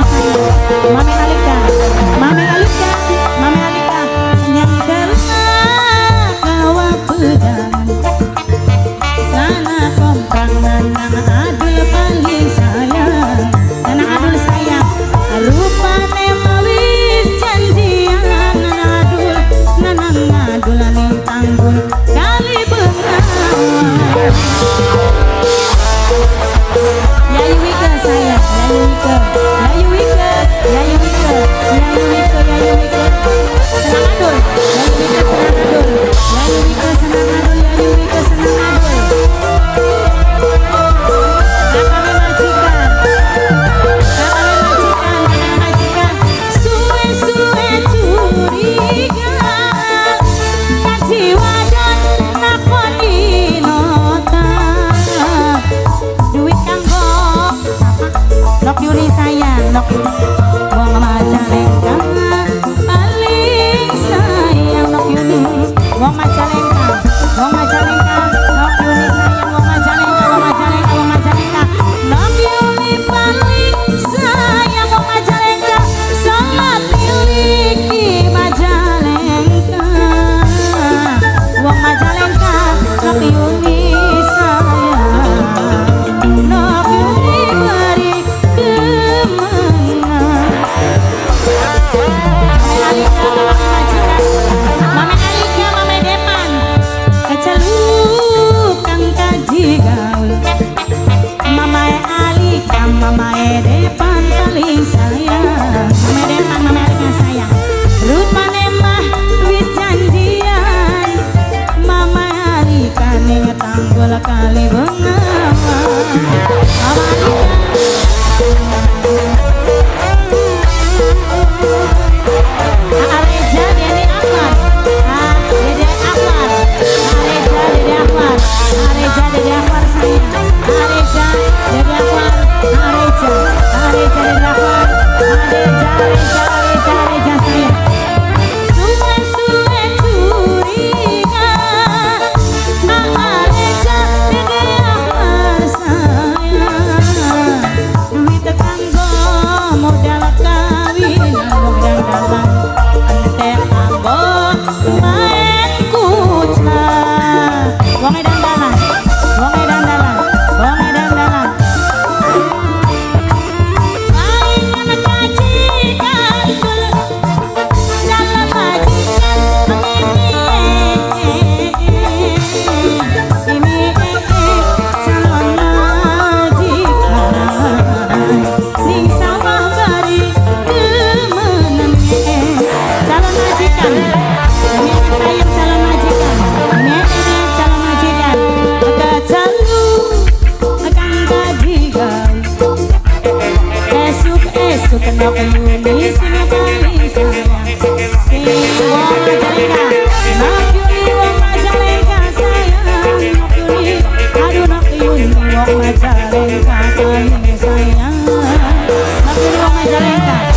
Sayang, Mame Alika, Mame Alika, Mame Alika. Yang karena kawa pegangan sana komprang nanang adul paling sayang, nanang adul sayang. Rupane mawis janjian nanang adul, nanang adul ning tanggul kali bengawan. Yayu Wika sayang, Yayu Wika, Yayu Wika, Yayu Wika, Yayu Wika, Yayu Wika. Senang adul, Yayu Wika senang adul, Yayu Wika senang adul, Yayu Wika senang adul. Kakak majikan, kakak majikan, kakak majikan. Suwe-suwe curiga, kaji wadon nakoni nota. Duit kanggo Nok Yuni sayang, Nok Yuni. Wong Majalengka paling sayang Nok Yuni. Wong Majalengka, Wong Majalengka, Nok Yuni sayang, Wong Majalengka, Wong Majalengka, Wong Majalengka. Nok Yuni paling sayang Wong Majalengka. Salat miliki Majalengka. Wong Majalengka, Nok Yuni sayang. Nok Yuni beri kemenangan. Mame Alika, mame majikan, Mame Alika, Mame Depan. Keceluk kang kaji gaul. Mame Alika, Mame Depan paling sayang. Mame Depan, Mame Alika sayang. Rupane mah wis janjian. Mama Alika ning tanggul kali bengawan. Mama Alika. Areja Dede Akbar, Ah Dede Akbar, Areja Dede Akbar, Areja Dede Akbar sayang, Areja Dede Akbar, Areja, Areja Dede Akbar, Areja, Areja, Areja, Areja sayang. Suwe-suwe curiga, Areja Dede Akbar sayang. Duit kanggo modal kawinan wong dandalan. Entek kanggo main kucla. Wong dandalan, wong dandalan, wong dandalan. Palingan kaji kandul, calon majikan ini calon majikan. Ning sawah bari demenan calon majikan. Ini sayang calon majikan. Ini calon majikan. Keceluk kang kaji gaul. Esuk esuk nok Yuni sing paling sayang. Sing wong Majalengka, Nok Yuni wong Majalengka sayang. Nok Yuni, aduh Nok Yuni wong Majalengka paling sayang. Nok Yuni wong Majalengka.